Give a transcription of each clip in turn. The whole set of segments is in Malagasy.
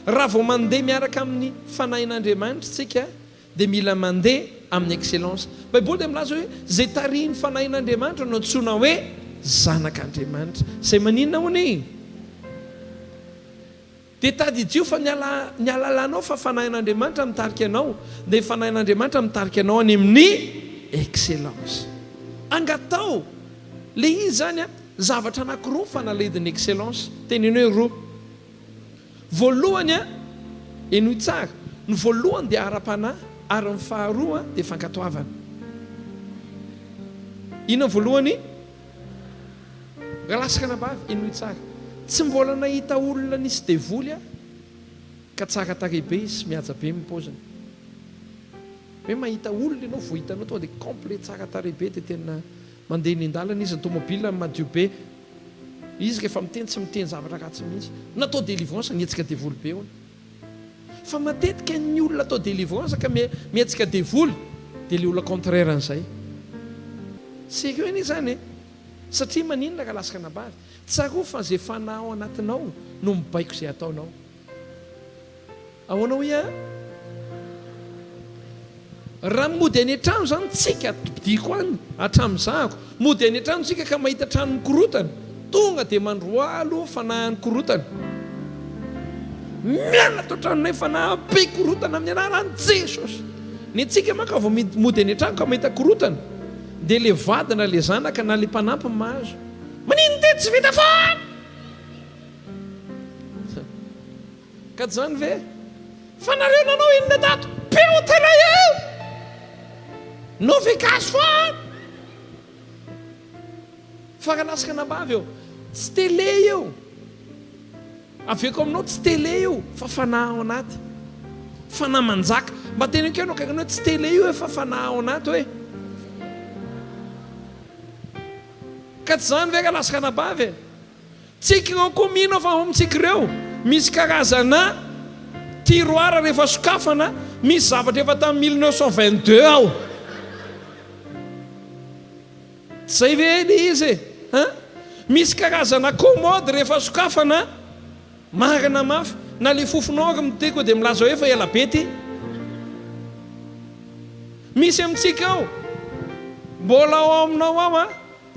Raha vao mandeha miaraka amin'ny Fanahin'Andriamanitra isika dia mila mandeha amin'ny excellence. Baiboly dia milaza hoe izay tarihin'ny Fanahin'Andriamanitra no antsoina hoe zanak'Andriamanitra. Izay maninona hono e? Dia tadidio fa ny ala, ny alalanao fa Fanahin'Andriamanitra mitarika anao, dia Fanahin'Andriamanitra mitarika anao any amin'ny excellence. Angataho! Ilay izy izany an, zavatra anankiroa ny fanalahidin'ny excellence. Teneno hoe roa. Voalohany an, henoy tsara, ny voalohany dia ara-panahy ary ny faharoa dia fankatoavana. Inona ny voalohany? Rahalahy sy ranabavy, henoy tsara. Tsy mbola nahita olona nisy devoly aho ka tsara tarehy be izy sy mihaja be ny paoziny. Hoe mahita olona ianao vao hitanao tonga dia complet tsara tarehy be dia tena mandeha eny an-dalana izy, ny tomobilany madio be. Izy rehefa miteny tsy miteny zavatra ratsy mihitsy. Natao délivrance nihetsika devoly be hono. Fa matetika ny olona atao délivrance ka mihetsika devoly dia le olona contraire an'izay. Sérieux anie izany e! Satria maninona raha lasa anabavy? Tsarovy fa izay fanahy ao anatinao no mibaiko izay ataonao. Ahoana hoy aho? Raha mody any an-trano izany tsika, topidiko any hatramin'ny zahako, mody any an-trano tsika ka mahita trano mikorotana, tonga dia mandroaha aloha fanahin'ny korotana. Miala ato an-tranonay fanahy be korotana amin'ny anaran'i Jesosy. Ny antsika manko vao mody any an-trano ka mahita korotana, dia le vady na le zanaka na le mpanampy mahazo. Maninona ity tsy vita foana? Ka tsy zany ve? Fa nareo nanao inona tato? Peo tena eo! No ve gasy foana? Fa raha lasaka anabavy eo, tsy télé io. Aveko aminao tsy télé io fa fanahy ao anaty. Fanahy manjaka. Mba teneniko ianao akaikinao hoe tsy télé io fa fanahy ao anaty hoe. Ka tsy zany ve raha lasaka anabavy e? Tsika ireo koa mino aho fa ao amintsika ireo misy karazana tiroir rehefa sokafana misy zavatra efa tamin'ny 1922 ao. Tsy zay ve le izy e? Hein? Misy karazana commode rehefa sokafana marina mafy na le fofonao ary miteko dia milaza hoe efa ela be ty. Misy amintsika ao mbola ao aminao ao an.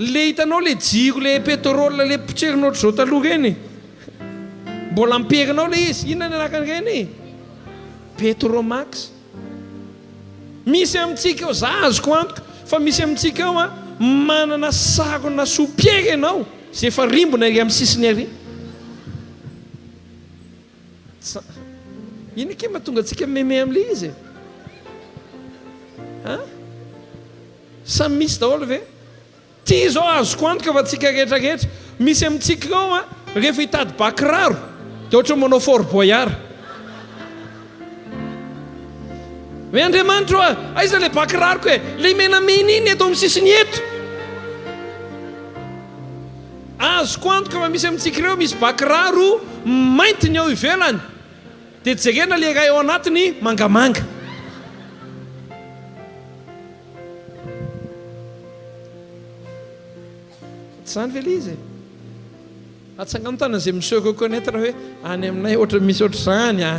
Le hitanao le jiro le pétrole le potserina ohatr'izao taloha ireny? Mbola amperina ao le izy, inona ny anaran'ireny? Petromax. Misy amintsika ao, za azoko antoka fa misy amintsika ao an, manana sarona soupière ianao izay efa rimbona ery amin'ny sisiny ery. Tsa. Inona akia mahatonga antsika meme amin'le izy e? An? Samy misy daholo ve? Ty izao azoko antoka fa tsika rehetra rehetra, misy amintsika ireo an, rehefa hitady ba kiraro dia ohatran'ny manao fort boyard. Hoe Andriamanitro a, aiza le ba kiraroko e? Le menamena iny eto amin'ny sisiny eto. Azoko antoka fa misy amintsika ireo misy ba kiraro mainty ny ao ivelany. Dia jerena le iray ao anatiny mangamanga. Tsy izany ve ilay izy e? Atsangano tanana izay mi-se reconnaitre hoe any aminay ohatra misy ohatr'izany a.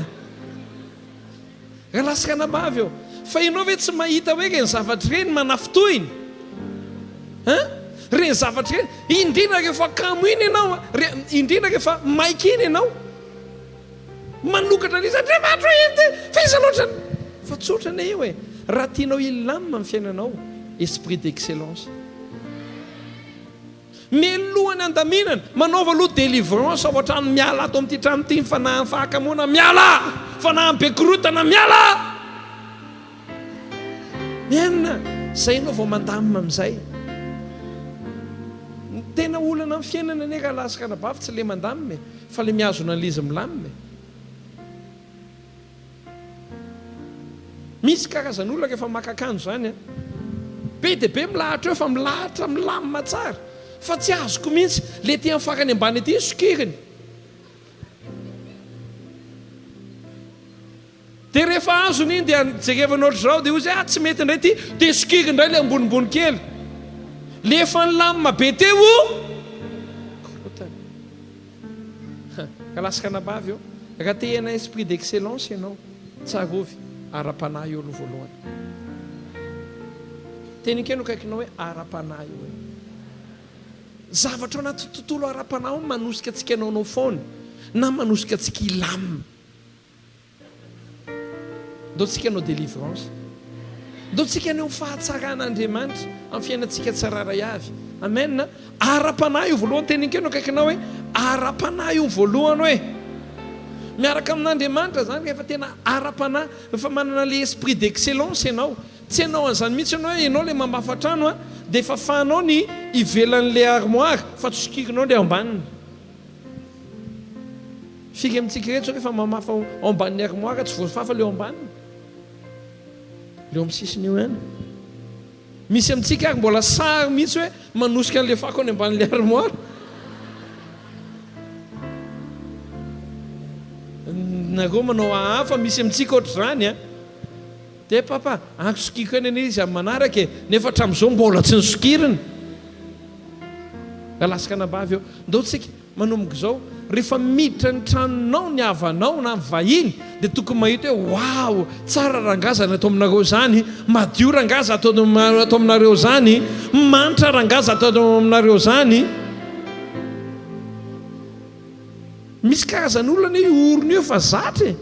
Rahalahy sy ranabavy ô, fa ianao ve tsy mahita hoe ireny zavatra ireny manafintohina? Hein? Ireny zavatra ireny, indrindra rehefa kamo iny ianao, indrindra rehefa maika iny ianao. Manokatra an'iza Andriamanitra ô ity fa iza loatra no fa tsotra anie io e! Raha tianao hilamina ny fiainanao, esprit d'excellence. Mialoha ny handaminana, manaova aloha délivrance ao an-trano, miala ato amin'ity trano ity ny fanahin'ny fahakamoana, miala! Fanahin'ny be korontana, miala! Mianina, izay ianao vao mandamina amin'izay. Ny tena olana amin'ny fiainana anie rahalahy sy ranabavy tsy ilay mandamina e! Fa le mihazona an'le izy milamina e. Misy karazan'olona rehefa maka akanjo zany an, be dia be milahatra eo fa milahatra milamina tsara fa tsy azoko mihitsy le aty amin'ny farany ambany aty sokiriny. Dia rehefa azony iny dia jerevany ohatr'izao dia hoy izy ah tsy mety indray ity, dia sokiriny indray ilay ambonimbony kely. Le efa nilamina be teo korontana. Ha, ka lasa kanabavy eo. Raha te hiaina esprit d'excellence ianao, tsarovy, ara-panahy io aloha voalohany. Teniko eo no akaikinao hoe ara-panahy io e. Zavatra ao anaty tontolo ara-panahy ao manosika antsika hanaonao foana na manosika antsika hilamina. Ndao tsika hanao délivrance. Ndao tsika haneho ny fahatsaran'Andriamanitra amin'ny fiainantsika tsirairay avy. Amen. Ara-panahy io voalohany teneniko eo no akaikinao hoe ara-panahy io voalohany hoe miaraka amin'Andriamanitra zany rehefa tena ara-panahy, rehefa manana le esprit d'excellence ianao. Tsy hanao an'izany mihitsy ianao hoe ianao le mamafa trano a, dia fafanao ny ivelan'le armoire fa tsy sokirinao le ambaniny. Firy amintsika ireto zao rehefa mamafa ao ambanin'ny armoire tsy voafafa le ao ambaniny? Le eo amin'ny sisiny eo ihany. Misy amintsika ary mbola sary mihitsy hoe manosika an'le fako any ambanin'le armoire. Nareo manao aa fa misy amintsika ohatr'izany a. Dia papa, ankisokiko eny anie izy amin'ny manaraka e, nefa hatramin'izao mbola tsy nosokiriny. Rahalahy sy anabavy ô, ndao tsika manomboka izao, rehefa miditra ny tranonao ny havanao na ny vahiny dia tokony mahita hoe waouh, tsara rangaha izany ato aminareo izany, madio rangaha izany ato aminareo izany, manitra rangaha izany ato aminareo izany. Misy karazan'olona anie io orona io efa zatra e.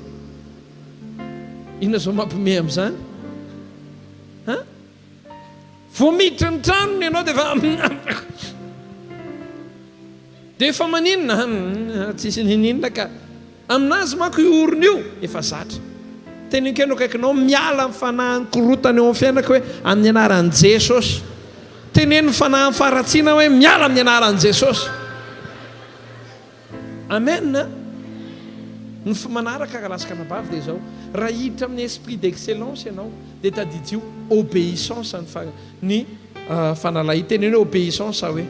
Inona izao mampiomehy amin'izany? Ha? Vao miditra ny tranony ianao dia efa dia efa maninona? Tsisy nininona ka. Aminazy manko io orona io efa zatra. Teneniko eo akaikinao miala amin'ny fanahin'ny korotana eo amin'ny fiainako hoe amin'ny anaran'i Jesosy. Teneno ny fanahin'ny faharatsiana hoe miala amin'ny anaran'i Jesosy. Amen a! Ny manaraka rahalahy sy ranabavy dia izao, raha hiditra amin'ny esprit d'excellence ianao dia tadidio obéissance ny fa ny fanalahidy. Teneno hoe obéissance hoe.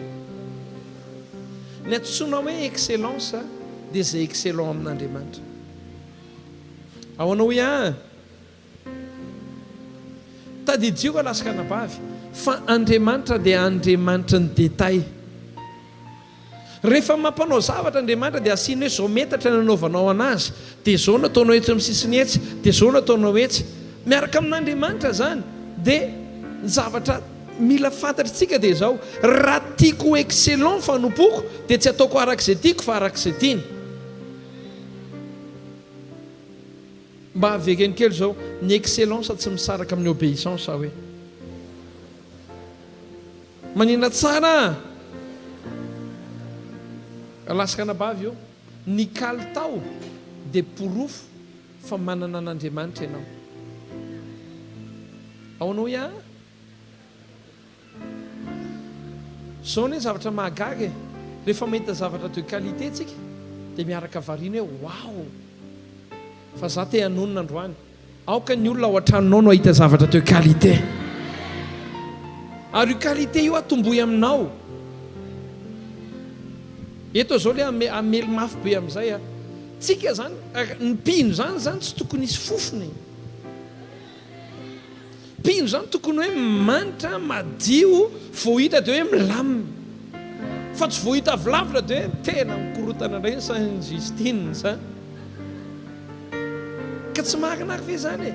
Ny antsoina hoe excellence dia izay excellent amin'Andriamanitra. Ahoana hoy aho? Tadidio rahalahy sy ranabavy fa Andriamanitra dia Andriamanitry ny détail. Rehefa mampanao zavatra Andriamanitra dia asiany hoe zao metatra ny anaovanao anazy, dia zao no ataonao etsy amin'ny sisiny etsy, dia zao no ataonao etsy. Miaraka amin'Andriamanitra izany dia ny zavatra mila fantatr'tsika dia izao, raha tiako ho excellent ny fanompoako dia tsy ataoko araka izay tiako fa araka izay tiany. Mba avereno kely izao, ny excellence tsy misaraka amin'ny obéissance hoe. Manina tsara a! Rahalahy sy ranabavy ô, ny kalitao dia porofo fa manana an'Andriamanitra ianao. Ahoana hoy aho? Izao anie ny zavatra mahagaga e, rehefa mahita zavatra de qualité tsika dia miaraka variana hoe waouh! Fa za te hanonona androany. Aoka ny olona ao an-tranonao no hahita zavatra de qualité. Ary io qualité io atombohy aminao. Eto zao le hamely mafy be amin'izay a. Tsika zany, ny mpino zany zany tsy tokony hisy fofona e. Mpino zany tokony hoe manitra, madio, vao hita dia hoe milamina. Fa tsy vao hita avy lavitra dia hoe tena mikorotana indray ny sain'i Justine sa. Ka tsy marina ary ve izany e?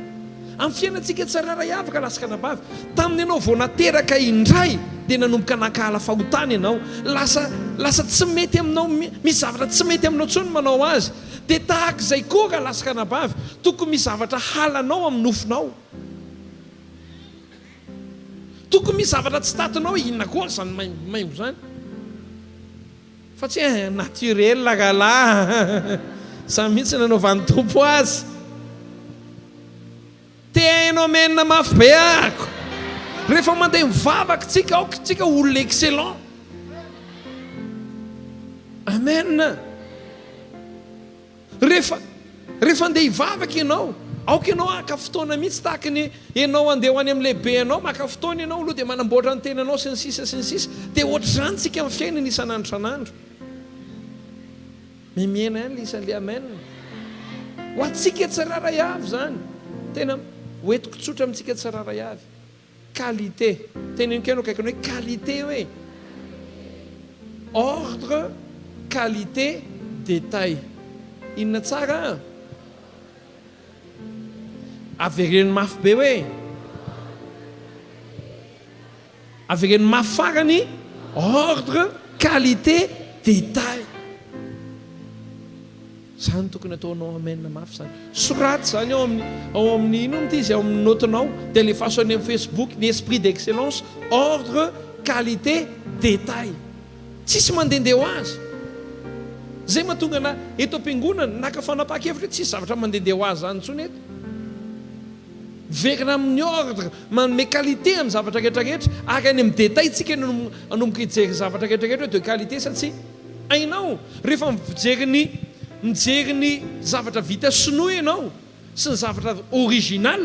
Amin'ny fiainantsika tsirairay avy rahalahy sy ranabavy, tamin'ny ianao vao nateraka indray dia nanomboka nankahala fahotana ianao. Lasa lasa tsy mety aminao, misy zavatra tsy mety aminao intsony ny manao azy. Dia tahaka izay koa rahalahy sy ranabavy, tokony misy zavatra halanao amin'ny nofonao. Tokony misy zavatra tsy tatinao hoe inona koa izany maimbomaimbo izany. Fa tsy hoe naturel rahalahy, izany mihitsy nanaovan'ny Tompo azy. Te haino amen mafy be ako. Rehefa mandeha mivavaka tsika aoka tsika ho olona excellent. Amen. Rehefa rehefa andeha hivavaka ianao, aoka ianao haka fotoana mihitsy tahaka ny ianao andeha ho any amin'ny lehibe anao, maka fotoana ianao aloha dia manamboatra ny tenanao sy ny sisa sy ny sisa. Dia ohatr'izany tsika amin'ny fiainana isan'andro isan'andro. Mihena ihany le isan'le amen. Ho antsika tsirairay avy izany. Tena ho entiko tsotra amintsika tsirairay avy. Qualité. Teneniko eo akaikiny hoe qualité hoe. Ordre, qualité, détail. Inona tsara an? Avereno mafy be hoe. Avereno mafy farany, ordre, qualité, détail. Zany tokony ataonao amen mafy zany. Soraty zany ao amin'ny ao amin'ny inona ity izy ao amin'ny note-nao dia alefaso any amin'ny Facebook ny esprit d'excellence, ordre, qualité, détail. Tsisy mandehandeha ho azy. Zay mahatonga ana eto am-piangonana naka fanapahan-kevitra hoe tsisy zavatra mandehandeha ho azy zany intsony eto. Miverina amin'ny ordre, manome qualité amin'ny zavatra rehetra rehetra ary any amin'ny détail tsika no hanomboka hijery zavatra rehetra rehetra hoe de qualité sa tsia. Hainao, rehefa mijery ny mijery ny zavatra vita sinoa ianao sy ny zavatra original,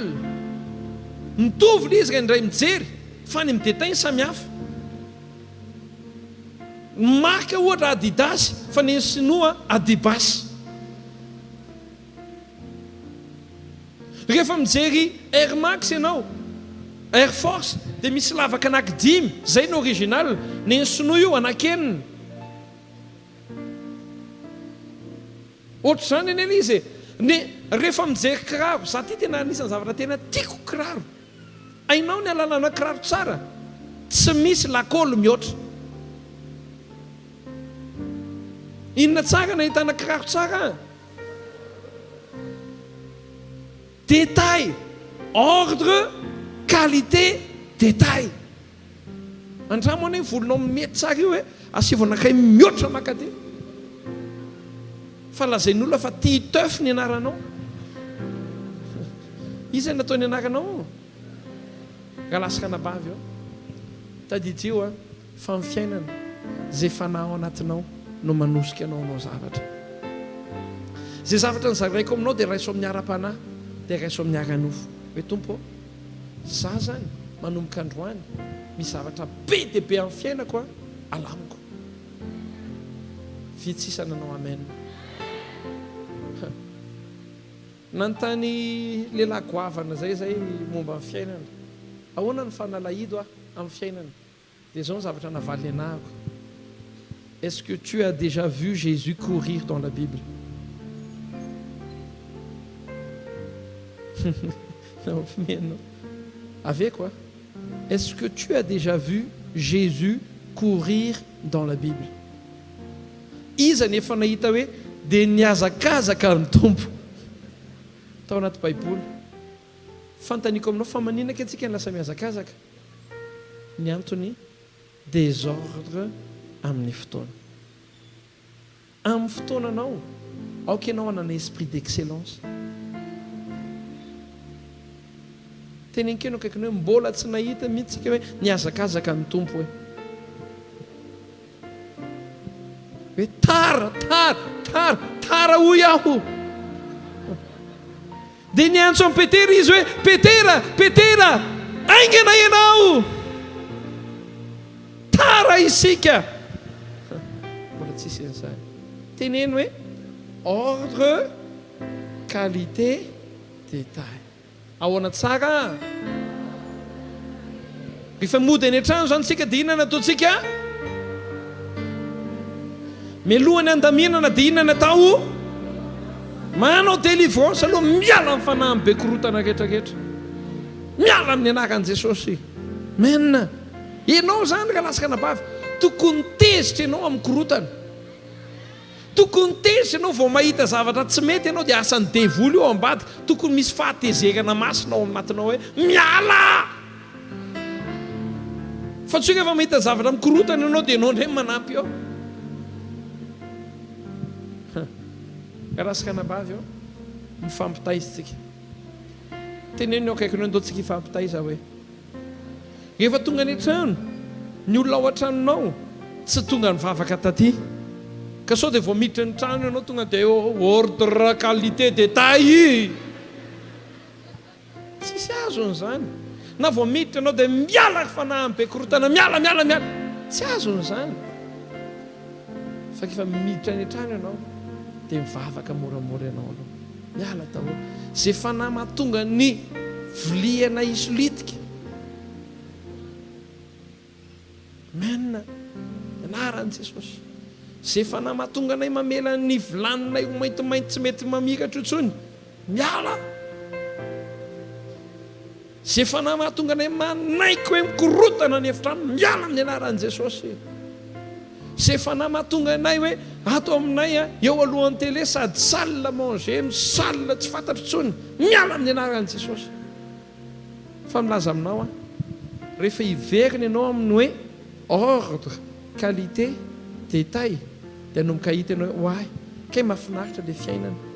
mitovy ilay izy raha indray mijery fa any amin'ny détail ny samy hafa. Ny marque ohatra Adidas fa ny sinoa Adibas. Rehefa mijery Air Max ianao, Air Force, dia misy lavaka anaky dimy, izay no original, ny an'ny sinoa io anaky enina. Ohatr'izany anie ilay izy e. Ny rehefa mijery kiraro, za ty tena anisan'ny zavatra tena tiako kiraro. Hainao ny alalana kiraro tsara? Tsy misy lakôly mihoatra. Inona tsara no ahitana kiraro tsara? Détail, ordre, qualité, détail. Andramo anie volonao mety tsara io e, asivo anakay mihoatra makaty. Fa lazain'olona fa Titeuf ny anaranao. Iza no nataony anaranao? Rahalahy sy ranabavy ô, tadidio a. Fa ny fiainana, izay fanahy ao anatinao no manosika anao hanao zavatra. Izay zavatra nozaraiko aminao dia raiso amin'ny ara-panahy, dia raiso amin'ny ara-nofo. Hoe Tompo ô, za zany manomboka androany, misy zavatra be dia be amin'ny fiainako an, alamiko. Vitsy sisa nanao amen. Nanontany lehilahy goavana izay izay momba ny fiainana. Ahoana ny fanalahido aho amin'ny fiainana? Dia izao ny zavatra navaliny anahako, Est-ce que tu as déjà vu Jésus courir dans la Bible? Nahomehy anao. Aveko a! Est-ce que tu as déjà vu Jésus courir dans la Bible? Iza no efa nahita hoe dia nihazakazaka ny Tompo tao anaty Baiboly? Fanontaniako aminao, fa maninona kay tsika no lasa mihazakazaka? Ny antony désordre amin'ny fotoana. Amin'ny fotoananao, aoka ianao hanana esprit d'excellence. Teneno kely eo akaikinao hoe mbola tsy nahita mihitsy tsika hoe nihazakazaka ny Tompo hoe. Hoe tara, tara, tara, tara hoy aho. Dia niantso an'i Petera izy hoe, Petera, Petera, haingana ianao! Tara isika! Mbola tsisy an'izany. Teneno hoe, Ordre, qualité, détail. Ahoana tsara an? Rehefa mody any an-trano izany isika dia inona no ataontsika? Mialohan'ny handaminana dia inona no atao? Manao délivrance aloha, miala amin'ny fanahin'ny be korotana rehetra rehetra. Miala amin'ny anaran'i Jesosy. Amen. Ianao izany rahalahy sy ranabavy, tokony tezitra ianao amin'ny korotana. Tokony tezitra ianao vao mahita zavatra tsy mety ianao dia asan'ny devoly io ao ambadika, tokony misy fahatezerana masina ao anatinao hoe miala! Fa tsy hoe rehefa mahita zavatra mikorotana ianao dia ianao indray no manampy eo. Rahalahy sy ranabavy ô, mifampitaiza tsika. Teneno ny eo akaikinao ndao tsika hifampitaiza hoe. Rehefa tonga any an-trano, ny olona ao an-tranonao tsy tonga nivavaka taty. Ka sao dia vao miditra ny trano ianao tonga dia ordre qualité détail. Tsisy azony izany. Na vao miditra ianao dia miala ry fanahy be korontana, miala, miala, miala. Tsy azony izany. Fa rehefa miditra any an-trano ianao dia mivavaka moramora ianao aloha. Miala daholo. Izay fanahy mahatonga ny viliana hisolitika. Amen. Anaran'i Jesosy. Izay fanahy mahatonga anay mamela ny vilaninay ho maintimainty tsy mety mamiratra intsony, miala! Izay fanahy mahatonga anay manaiky hoe mikorotana ny efitrano, miala amin'ny anaran'i Jesosy! Izay fanahy mahatonga anay hoe ato aminay eo alohan'ny télé sady salle à manger no salle tsy fantatro intsony, miala amin'ny anaran'i Jesosy! Fa milaza aminao aho, rehefa hiverina ianao amin'ny hoe ordre, qualité, détail, dia hanomboka hahita ianao hoe oay, kay mahafinaritra ilay fiainana.